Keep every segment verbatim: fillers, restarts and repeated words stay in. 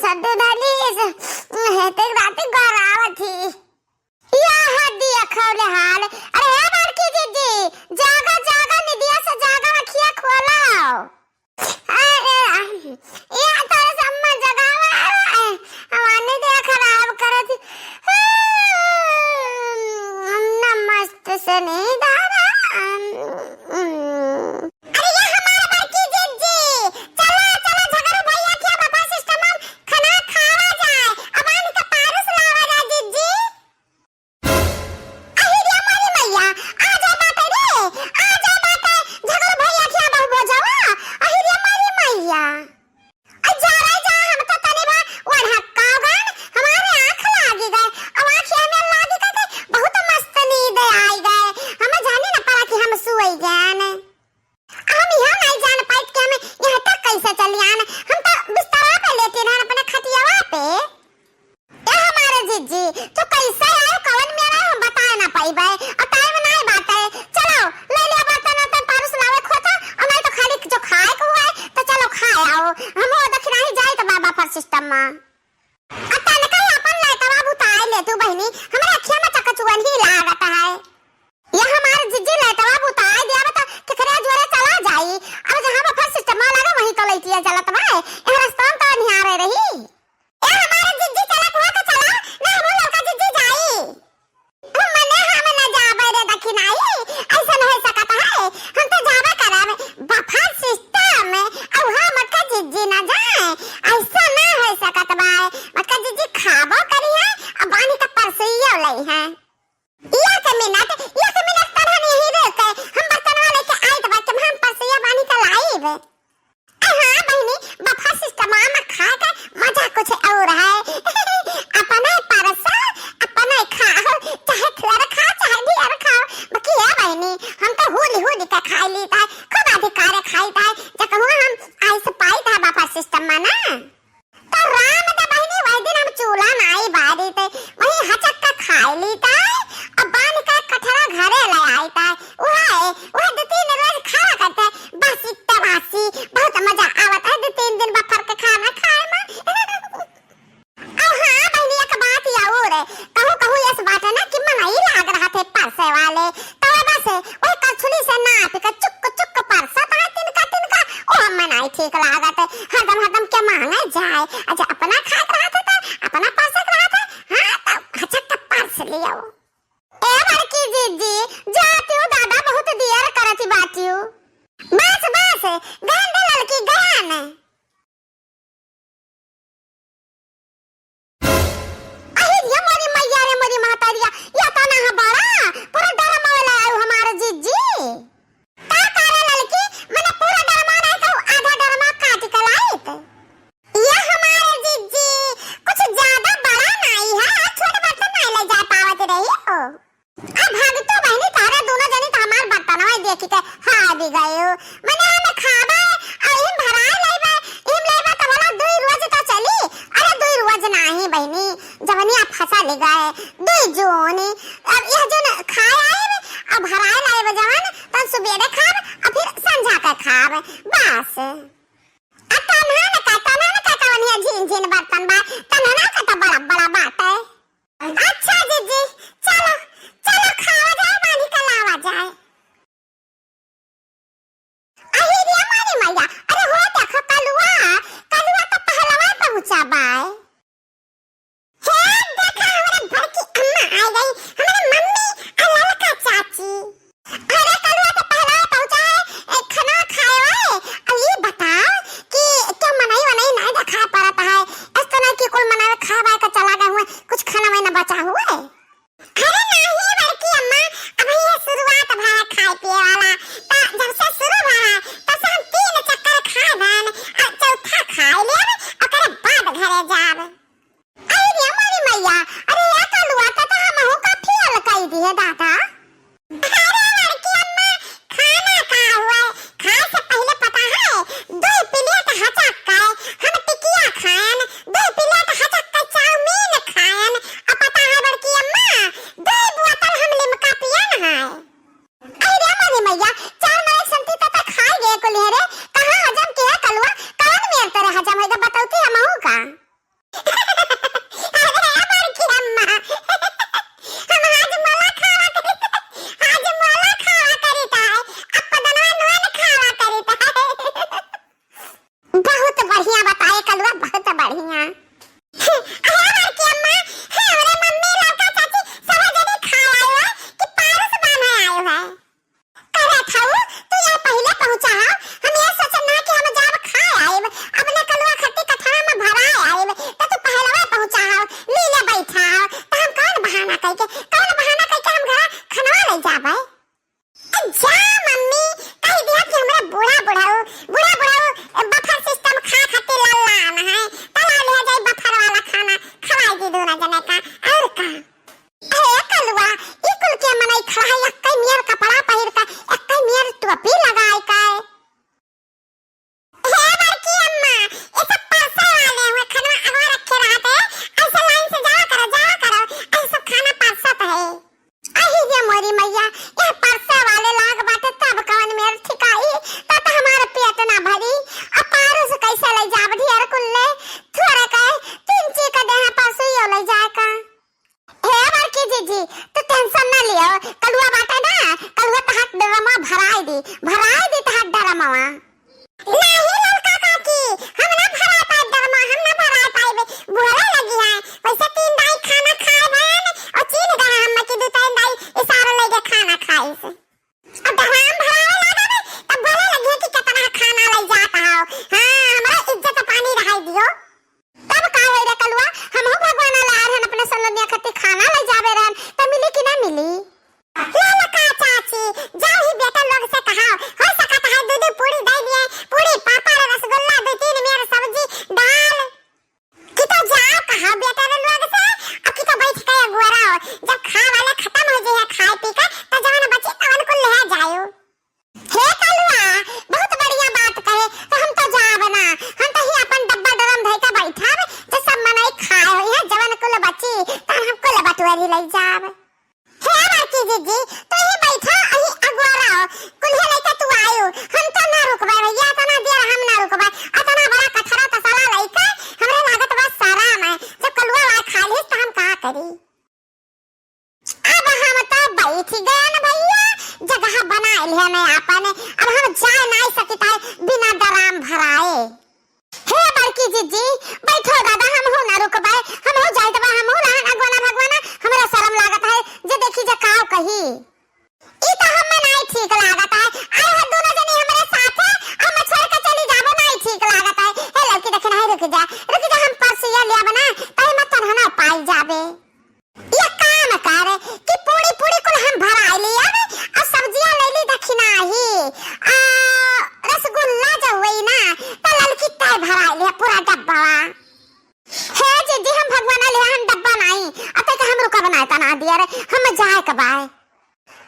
हद धली से, हे ते रात गरावत ही। या हद दिया खौले हाल। अरे हे बड़की दीदी, जागा, जागा, निदिया से जागा, अखिया खोला। अरे, या तोरे से अम्मा जगावा, हमार निदिया खराब करत ही। नमस्ते से नहीं दादा। अरे ये हमार बड़की जिज्जी, चला, चला, झगड़ू भैया के बफर सिस्टम में खाना खावा जाए। अब आन के पारुस लावा जाए, जिज्जी। अहिरिया मोरी मैया, आ जाए बाटे रे, आ जाए बाटे, झगड़ू भैया के बहु बोझवा। अहिरिया मोरी मैया। आ जा रे जा, हम तो तनी भा ओढ़क्का गन, हमारे आँख लागी गए। अब आँख हमें लागी गए, बहुत मस्त नींद आई गए। हमें जाने न पड़ा कि हम सोई गए ने। हम यह नहीं जान पाइत कि हम यहाँ तक कैसे चली आन। हम तो बिस्तरा पे लेटे रहन अपने खटियावा पे। ए हमारे जिज्जी, तू कैसे आए, कवन में आए, हम बताए ना पाइबे। और टाइम नहीं बाटे। चलो, ले ले बर्तन वर्तन, पारुस लावे खोता, और नहीं तो खाली जो खाए को हुआ है, तो चलो खाए आओ। हम वो दखिनाही जाए तो बाबा पर सिस्टम में। आ तनका अपन लैटवा बुताए ले तू बहिनी, हमरे अखिया में चकचुअन ही लागत है। ये हमार जिज्जी लैटवा बुताए दिया बा त केकरे जोरे चला जाई। अब जहाँ बफर सिस्टम लगा वहीं तो लैटिया चलत बा। यहाँ रस्तवा में तो निहारे रही। ए हमार जिज्जी चलत हुआ तो चला, ना हम लड़का जिज्जी जाई। मने हम न जाबे रे दखिनाई, ऐसा नहीं सकत है। हम तो जाबे करब बफर सिस्टम में, अब हम मटका जिज्जी न जाए, ऐसा ना हो सकत बा। मटका जिज्जी खाबो करी है, अब बानी का परसोइयो लई है। एक मिनट, एक मिनट तनहन यही रुक, हम बर्तनवा लेके आइत बा, कि हम परसोइया बानी का लाइब। हाँ बहिनी, बफर सिस्टम में खाए के मजा कुछ और है। अपने परसो, अपने खाओ, चाहे थोड़ा खाओ, चाहे ढेर खाओ। बाकी है बहिनी, हम तो हुल हुल के खाई लीत है, खूब अधिकारे खाइत है, जकहुआ हम आइस पाइत है बफर सिस्टम में ना। तो राम दे बहिनी, वही दिन हम चूल्हा नाई बारी थे, वही हचक के खाई लीत है, अब बांध के कठरा घरे ले आइत है। वह, वह दो तीन रोज खावा करते, बासी तबासी, बहुत मजा आवत है दो तीन दिन बफर के खाना खाए में। अब हाँ बहिनी, एक बात और है, कहूँ कहूँ यस बाटे ना कि मनई लाग रहा थे परसे वाले, तो बस वही करछुली से नाप के चुक चुक परसत है तिनका तिनका, ओ मनई ठीक लागत है। हरदम हरदम के मांगे जाए, अच्छा अपना खात रहा थे तो अपना परसत रहा थे, हाँ तो हचक के परस लियो। ए बड़की जिज्जी, जातियो दादा बहुत दियर करती बातियो। बस, बस, गहन दे ललकी, गहन। अरे ये मोरी मैया रे, मोरी महतारिया, ये तो ना है बड़ा, पूरा डरमावे ला आऊ हमारे जिज्जी। का करे ललकी, मने पूरा डरमा नहीं कहू, आधा डरमा काट के लाइत। ये हमारे जिज्जी, कुछ ज्यादा बड़ा नहीं है, छोट बर्तन नहीं ले जा पावत रही हो। अब भाग तो बहिनी, तारा दोनों जनी तो हमार बर्तनवा देख के हार भी गए हो। मने हम खाबे, आ इम भराए लेबे, इम लेबे तो बोला दुई रोज तो चली। अरे दुई रोज नाही बहिनी, जवनिया फंसा ले गए, दुई जोनी। अब यह जो न खाए आए, अब भराए लाए जवन, तन सुबेरे खाब, अब फिर संझा के खाब, बस। आ तन्हा न का, तन्हा न का कवनिया झिन झिन बर्तन बा, तन्हा न का तो बड़ा बड़ा बात है। अच्छा जिज्जी, चलो, चलो खावा जाए, बानी का लावा जाए। अरे रे मारी मैया, अरे हो देखो कलुआ, कलुआ तो पहलवा पहुँचा बाय। हे देखा, हमरे घर की अम्मा आ गई, हमरे मम्मी और ललका चाची। अरे कलुआ तो पहलवा पहुँचा है, ए, खाना खाए हुए। अब ये बताओ कि क्यों मनई वनई नहीं देखा पड़ता है, इस तरह की कुल मनई खाए वाए का चला गए हुए, कुछ खाना वाना बचा हुआ है? अरे नाही बड़की अम्मा, अबही ये शुरुआत भा है खाए पिए वाला। त जब से शुरू भा है, तब से हम तीन चक्कर खाए भन, आ चौथा खाए लेब, ओकरे बाद घरे जाब। ही लई जाब। हे बड़की जिज्जी, तू ही बैठा, अही अगोरा हो। कुल्हे लइके तू आयु। हम तो ना रुकबे भैया, अतना देर हम ना रुकबे। अतना बड़ा कठरा तसला लइके, हमरे लागत बा शरम है। जब कलुआ वाला खा लिहिस, तो हम का करी? अब हम तो बैठ गए न भैया, जगह बना लिहे न आपन। अब हम जाए नाई सकित है बिना दराम भराए। हे बड़की जिज्जी, बैठो दादा, हमहू ना रुकबे, हमहू जाइत बा, हमहू रहन अगवाना भगवाना, हमरा शरम लागत है, जे देखी जे काव कही। ई तो हम्मे नाई ठीक लागत है, आए है दोनों जनी हमरे साथे, हम छोड़ के चली जाबो, नाई ठीक लागत है। हे लड़की देखे नाई, रुक जा, रुक जा, हम परसिया लिया बना, तही मत तनहना पाई जाबे। ये काम कर कि पूड़ी पूड़ी कुल हम भराई लिया और सब्जियां ले ली दखिना ही, आ, रसगुल्ला जो हुई ना, तो ललकी तय भराई लिया पूरा डब्बा। हे जिज्जी, हम भगवाना लिहा हम डब्बा नाई, अते के हम रुका बनाए तना दिया रे, हम जाए के बाय।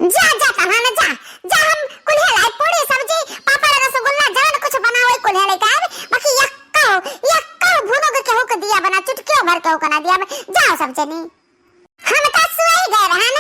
जा, जा तनहन जा, जा हम कुल्हे लाई पूड़ी, सब्जी, पापड़, रसगुल्ला, जवन कुछ बनावे कुल्हे लेके आए, बाकी यक्को, यक्को भुनो के केहू के दिया बना, चुटकियो भर केहू के ना दिया बना, जाओ सब जनी। हम तो सोई गए रहन,